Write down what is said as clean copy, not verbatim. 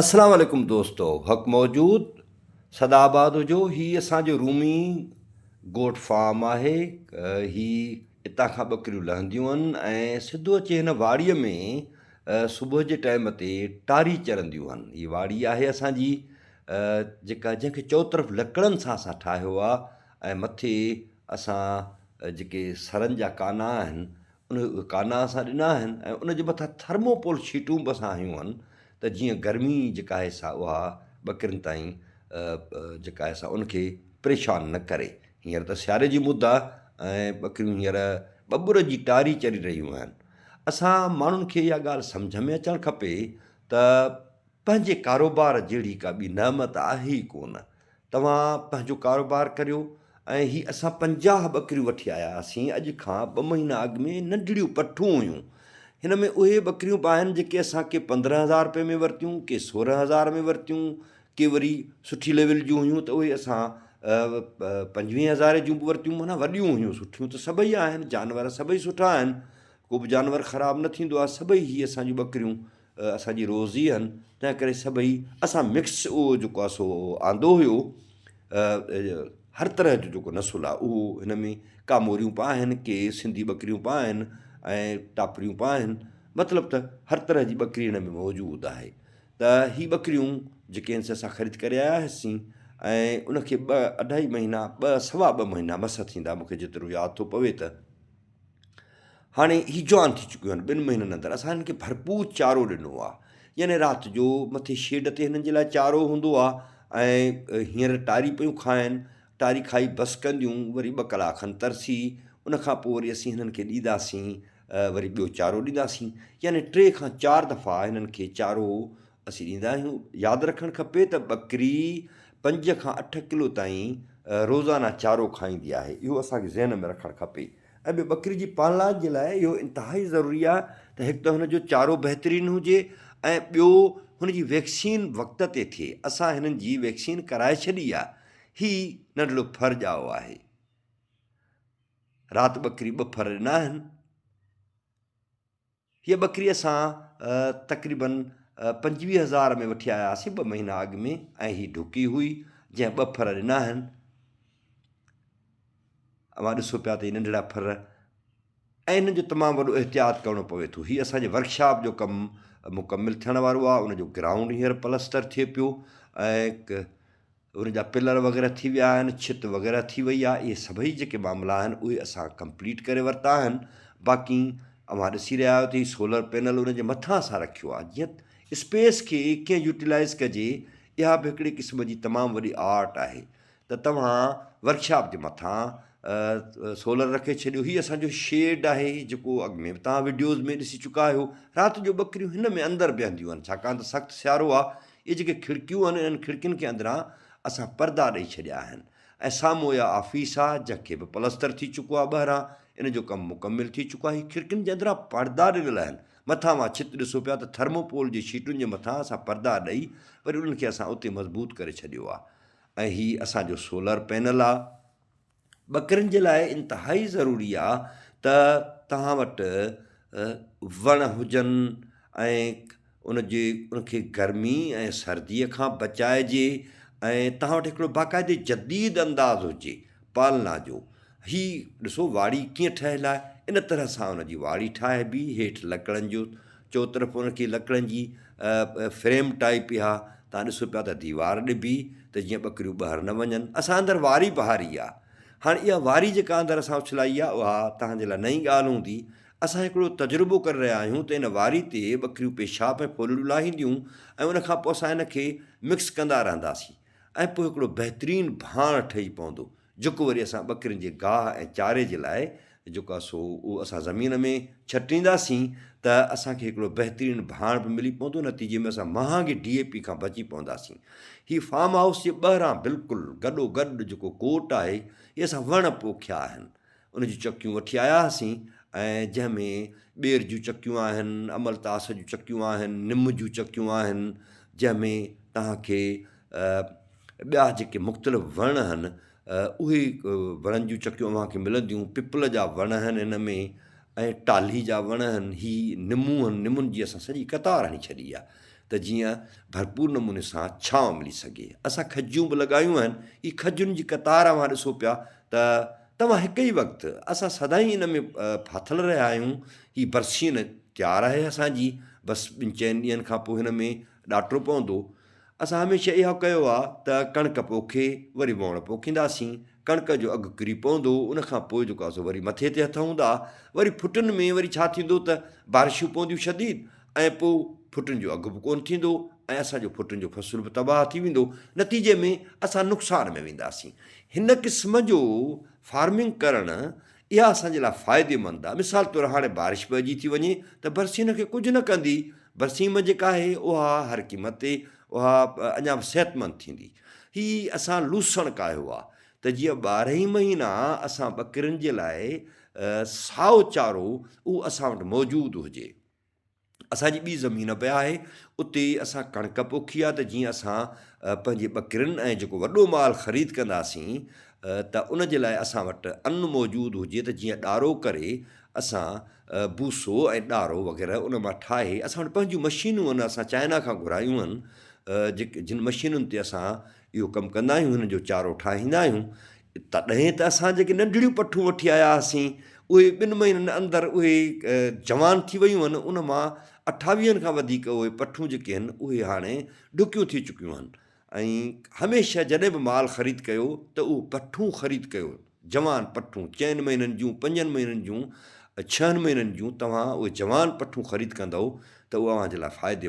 السلام عليڪم دوستو حق موجود سدا آباد هجو هي اسان جو رومي گوٽ فارم آهي هي اتان کان ٻڪريون لهنديون آهن ۽ سڌو اچي هن واڙي ۾ صبح جي ٽائيم تي ٽاري چرنديون آهن هي واڙي آهي اسان جي جيڪا جنهن کي چوطرف لڪڙن سان اسان ٺاهيو آهي ۽ مٿي اسان جيڪي سرن جا ڪانا آهن ان ڪانا اسان ڏنا آهن ۽ ان جي مٿان ٿرموپول شيٽون به اسان هنيون آهن ته جيئن گرمي جيڪا آهي سا اها ٻڪرين تائين جيڪا آهي سا ان کي پريشان نه ڪري. هينئر ته سياري جي مد آهي ۽ ٻڪريون هينئر ٻٻر جي ٽاري چري رهيون آهن. اسان ماڻهن کي اها ڳالهه سمجهه ۾ اچڻ کپي ته پنهنجي ڪاروبار جهڙي ڪا ٻي نعمت آهي ئي ڪونه. توهان پنهنجو ڪاروبار ڪريو ۽ هي اسان 50 ٻڪريون وٺي آيا هئاسين اڄ کان ٻه مهينا اڳ ۾ ننڍڙيون پٺون هيون. هن ۾ اهي ٻڪريون به آهن جيڪي اسان ڪي 15 هزار رپئي ۾ ورتيون، ڪي 16 هزار ۾ ورتيون، ڪي وري سٺي ليول جون هيون ته اهي اسان 25 هزاري جون به ورتيون معنيٰ وڏيون هيون سٺيون ته سڀئي آهن جانور سڀئي سٺا آهن ڪو به جانور خراب نه ٿيندو آهي سڀئي هي اسان جون ٻڪريون اسان جي روزي هن تنهن ڪري سڀئي اسان مڪس اهو جيڪو آهي سو آندو هيو هر طرح جو جيڪو نسل آهي اهو هن ۾ ڪاموريون به آهن ڪي سنڌي ٻڪريون به آهن ۽ ٽاپريون به آهن مطلب ته هر طرح جي ٻڪري هن ۾ موجود آهي ته هي ٻڪريون جيڪي آهن سي اسان خريد ڪري آيا هئاسين ۽ ان کي ٻه اڍائي مهينا ٻه سوا ٻه مهينا مس ٿيندا مونکي جيترو ياد ٿو پوي ته هاڻي هي جوان ٿي چڪيون آهن ٻن مهينن اندر اسان هنن کي ڀرپور چارو ڏنو آهي يعني رات جو مٿي شيڊ تي هنن جي لاء چارو هوندو آهي ۽ هينئر ٽاري پيون کائن ٽاري کائي بس ڪنديون وري ٻه ڪلاڪ کن ترسي ان کان پوء وري اسين هنن کي ڏينداسين وري ٻيو چارو ڏينداسين يعني ٽي کان چار دفعا هنن کي چارو اسين ڏيندا آهيون ياد رکڻ کپي ته ٻڪري 5 کان 8 ڪلو تائين روزانه چارو کائيندي آهي اهو اسان کي ذهن ۾ رکڻ کپي ۽ ٻيو ٻڪري جي پالنا جي لاء اهو انتهائي ضروري آهي ته هڪ ته هن جو چارو بهترين هجي ۽ ٻيو هن جي ويڪسين وقت تي ٿئي. اسان هنن جي ويڪسين ڪرائي ڇڏي آهي. هي ننڍڙو ڦر ڄائو آهي. رات ٻڪري ٻه ڦر ڏنا آهن. هيء ٻڪري اسان تقريبن 25 هزار ۾ وٺي آيا هئاسين ٻه مهينا اڳ ۾ ۽ هي ڍڪي هئي جنهن ٻه ڦر ڏنا آهن. اوهان ڏسو پيا ته هي ننڍڙا ڦر ۽ انهن جو تمام وڏو احتياط ڪرڻو پوي ٿو. هي اسان جي ورڪشاپ جو ڪم مڪمل ٿيڻ وارو آهي ان جو گرائونڊ هينئر پلستر ٿئي پيو ۽ ان جا پلر وغيره ٿي ويا آهن، ڇت وغيره ٿي وئي آهي، اهي سڀئي جيڪي معاملا آهن اهي اسان ڪمپليٽ ڪري ورتا آهن، باقي اوهان ڏسي رهيا آهيو ته هي سولر پينل ان جي مٿان اسان رکيو آهي جيئن اسپيس کي ڪيئن يوٽيلائز ڪجي اها به هڪڙي قسم جي تمام وڏي آرٽ آهي ته توهان ورڪشاپ جي مٿان سولر رکي ڇڏيو هي اسان جو شيڊ آهي جيڪو اڳ ۾ به توهان وڊيوز ۾ ڏسي چڪا آهيو رات جو ٻڪريون هن ۾ اندر بيهنديون آهن ڇاڪاڻ ته سخت سيارو آهي اهي جيڪي کڙڪيون آهن انهن کڙڪين کي اندران اسان پردا ڏئي ڇڏيا آهن ۽ سامهون اها آفيس آهي جنهن کي به پلستر ٿي چڪو آهي ٻاهران ان جو ڪم مڪمل ٿي چڪو آهي هي کڙڪين جي اندران پردا ڏنل آهن مٿان اوهان ڇت ڏسو پيا ته ٿرموپول جي شيٽن جي مٿان اسان پردا ڏئي وري انهن کي اسان اتي مضبوط ڪري ڇڏيو آهي ۽ هي اسان جو سولر پينل آهي. ٻڪرين جي لاء انتهائي ضروري آ ته توهان وٽ وڻ هجن ۽ ان جي ان کي گرمي ۽ سردي کان بچائجي ۽ توهان وٽ هڪڙو باقاعدي جديد انداز هجي پالنا جو. هي ڏسو واڙي ڪيئن ٺهيل آهي ان طرح سان ان جي واڙي ٺاهبي هيٺ لڪڙن جو چوطرف ان کي لڪڙن جي فريم ٽائيپ اها تان ڏسو پيا ته ديوار ڏبي ته جيئن ٻڪريون ٻاهر نه وڃن. اسان اندر واري بهاري آ. هاڻ اها واري جيڪا اندر اسان اڇلائي آ اها توهان جي لاء نئين ڳالهه هوندي. اسان هڪڙو تجربو ڪري رهيا آهيون ته ان واري تي ٻڪريون پيشاب ۽ ڦولڙيون لاهينديون ۽ ان کان پوء اسان ان کي مڪس ڪندا رهنداسين ۽ پوء هڪڙو بهترين ڀاڻ ٺهي پوندو. جيڪو وري اسان ٻڪرين جي گاهه ۽ چاري جي لاء جيڪو آهي سو اهو اسان زمين ۾ ڇٽينداسين ته اسان کي هڪڙو بهترين ڀاڻ به ملي پوندو نتيجي ۾ اسان مهانگي ڊي اي پي کان بچي پونداسين. هي فارم هائوس جي ٻاهران بلڪل گڏو گڏ جيڪو ڪوٽ آهي اهي اسان وڻ پوکيا آهن ان جون چڪيون وٺي آيا هئاسين ۽ جنهن ۾ ٻير جون چڪيون آهن املتاس جون چڪيون آهن نم جون چڪيون آهن جنهن ۾ توهان کي ٻيا جيڪي مختلف وڻ آهن اهي وڻن جون چڪيون اوهان کي ملنديون پپل جا وڻ آهن هن ۾ ۽ ٽالهي جا وڻ آهن هي نمون آهن نمون جي اسان سڄي قطار هڻي ڇڏي آهي ته ته جيئن ڀرپور نموني سان ڇانو ملي سگهي. اسان کجيون به لڳايون آهن. هي کجين جي قطار اوهان ڏسو پيا ته توهان هڪ ئي وقت اسان سدائين ان ۾ ڦاٿل رهيا آهيون. هي برسين تيار آهي اسان جي بس ٻن چئن ڏينهن کان پوء هن ۾ ڏاٽو پوندو. اسان هميشه اهو ڪيو آ ته ڪڻڪ پوکي وري ووڻ پوکينداسين، ڪڻڪ جو اگهه ڪري پوندو، ان کان پوء جيڪو آ سو وري مٿي تي هٿ هوندا، وري ڦٽن ۾ وري ڇا ٿيندو ته بارشون پونديون شديد ۽ پوء ڦٽن جو اگهه به ڪونه ٿيندو ۽ اسان جو ڦٽن جو فصل به تباهه ٿي ويندو، نتيجي ۾ اسان نقصان ۾ وينداسين. هن قسم جو فارمنگ ڪرڻ اها اسان جي لاء فائديمند آهي. مثال طور هاڻي بارش پئجي ٿي وڃي ته برسين کي ڪجهه نه ڪندي، برسيم جيڪا آهي اها هر قيمت تي اها اڃا به صحتمند ٿيندي. هي اسان لوسڻ ڪاهيو آهي ته جيئن ٻارهن ئي مهينا اسان ٻڪرين جي لاء سائو چارو اهو اسان وٽ موجود هجي. اسان جي ٻي زمين به آهي اتي اسان ڪڻڪ پوکي آهي ته جيئن اسان پنهنجي ٻڪرين ۽ جيڪو وڏو مال خريد ڪنداسين ته ان جي لاء اسان وٽ ان موجود هجي ته جيئن ڏارو ڪري اسان بوسو ۽ ڏارو وغيره ان مان ٺاهي اسان وٽ پنهنجون مشينون آهن اسان چائنا کان گهرايون آهن جيڪي جن مشينن تي اسان اهو ڪم ڪندا آهيون هن جو چارو ٺاهيندا آهيون تڏهن ته اسان جيڪي ننڍڙيون پٺون وٺي آيا هئاسين اهي ٻن مهينن اندر اهي جوان ٿي ويون آهن ان مان اٺاويهن کان وڌيڪ اهي پٺون جيڪي آهن اهي هاڻي ڍڪيون ٿي چڪيون آهن ۽ هميشه جڏهن به مال خريد ڪيو ته اهو پٺون خريد ڪيو جوان پٺون چئن مهينن جون پنجن مهينن جون ڇهن مهينن جون توهان اهي جوان پٺون خريد ڪندؤ ته اهو اوهان جي لاء فائدي.